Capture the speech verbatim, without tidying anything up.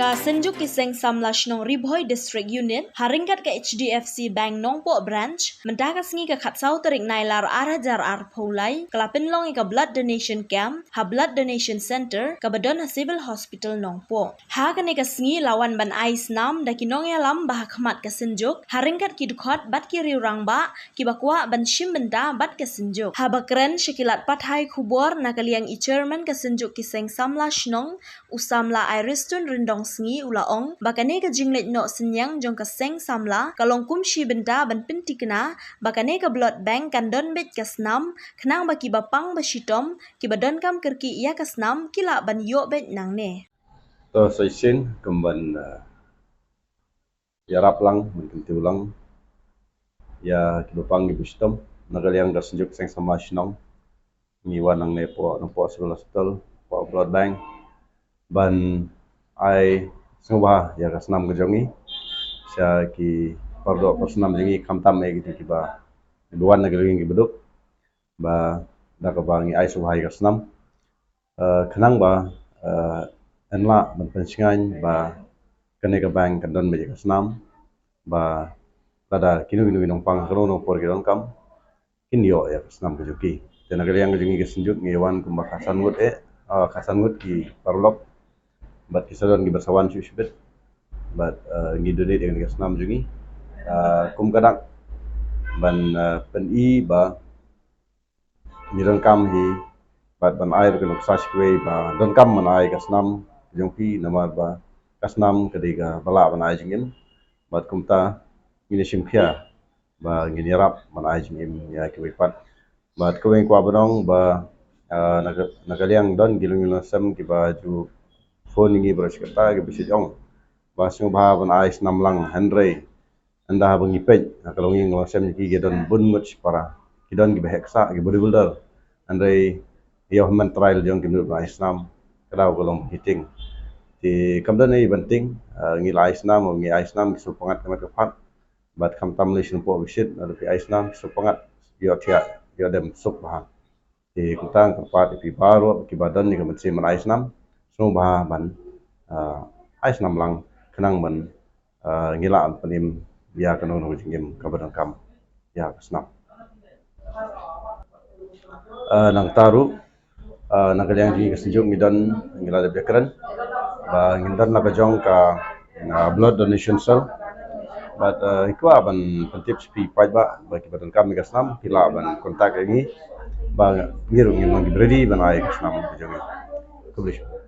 Ka Synjuk ki Seng Samla Shnong Ri Bhoi District Unit, ha ryngkat ka H D F C Bank Nongpoh Branch, mynta ka sngi ka khatsaw tarik Nailar ar hajar arphew lai, ka la pynlong ïa ka Blood Donation Camp ha Blood Donation Center kaba don ha Civil Hospital Nongpoh. Ha kane ka sngi la wan ban ai snam da ki nongïalam ba ha khmat ka synjuk, ha ryngkat ki dkhot bad ki riew rangbah kiba kwah ban shim bynta bad ka synjuk. Haba kren sha ki lad pathai khubor na ka liang i Chairman ka Synjuk ki Seng Samla Shnong, u Samla Iriston Ryndongsngi, u la ong ba kane ka jingleit noh synñiang jong ka Seng Samla ka long kum shi bynta ban pynthikna ba kane ka Blood Bank kan don beit ka snam, khnang ba kiba pang ba shitom, kiba donkam kyrkieh ïa ka snam, ki lah ban ïoh beit nangne. To sa shisien kum ban, eh, ïarap lang, ban kyntiew lang ïa kiba pang kiba shitom. Na ka liang ka Synjuk Seng Samla Shnong, ngi wan nangne hapoh, hapoh Civil Hospital, hapoh Blood Bank, ban ai sngewbha ïa ka snam ka jong ngi sha ki paralok parsnam jong ngi, khamtam eh kita kiba, kiba wan na ki longïing kiba duk, ba da kaba ngi ai sngewbha ïa ka snam, eh, khnang ba, eh, yn lah ban pynshngaiñ ba kane ka bank kan don beit ïa ka snam, ba lada kino kino ki nongpang, kano kano por ki donkam, kin ïoh ïa ka snam ka jong ki. Te na ka liang ka jong ngi ka Synjuk ngi wan kumba khatsan ngut eh, ah, khatsan ngut ki paralok, bad ki sa don kiba sa wan shuh shuh beit, bad, eh, ngi donate ïa ka snam jong ngi, ah, kum ka dak ban, eh, pyni ba ngi donkam hi, bad ban ai ba ka nuksa sha kiwei ba donkam ban ai ka snam jong ki, namar ba ka snam ka dei kaba lah ban ai jingim, bad kumta ngin ïa shim khia ba ngin ïarap ban ai jingim ïa kiwei pat. Bad kawei kwah ban ong ba, ah, na ka, na ka liang don ki longïing longsem kiba ju phone ïa ngi baroh shi katta kiba ju ong ba sngewbha ban ai snam lang, hynrei ynda haba ngi peit ha ka longïing longsem ki, ki don bun ngut shipara, ki don kiba heh ksah, ki bodybuilder, hynrei ïa u hynmen trial jong ki, mut ban ai snam, ka daw ka long ba ki tieng. Te kam don ei ban tieng, ah, ngi la ai snam, ngi ai snam ki sngewpyngngad ka met ka phad, bad khamtam lei shnong poh bishit, naduh phi ai snam ki sngewpyngngad, ïoh thiah, ïoh dem suk bha. Te kumta nga kyrpad ïa phi baroh kiba don ïa ka mynsiem ban ai snam, sngewbha ban, ah, ai snam lang, khnang ban, ah, ngi lah ban pynim ïa kano kano ka jingim kaba donkam ïa ka snam. Ah, nangta ruh, ah, na ka liang jong ngi ka Synjuk ngi don, ngi la dep ïakren ba ngin don la ka jong ka, ah, blood donation cell. Bad, ah, ngi kwah ban pyntip sha phi paidbah ba kiba donkam ïa ka snam ki lah ban contact ïa ngi, ba ngi ruh ngin long kiba ready ban ai ka snam ka jong ngi. Khublei shibun.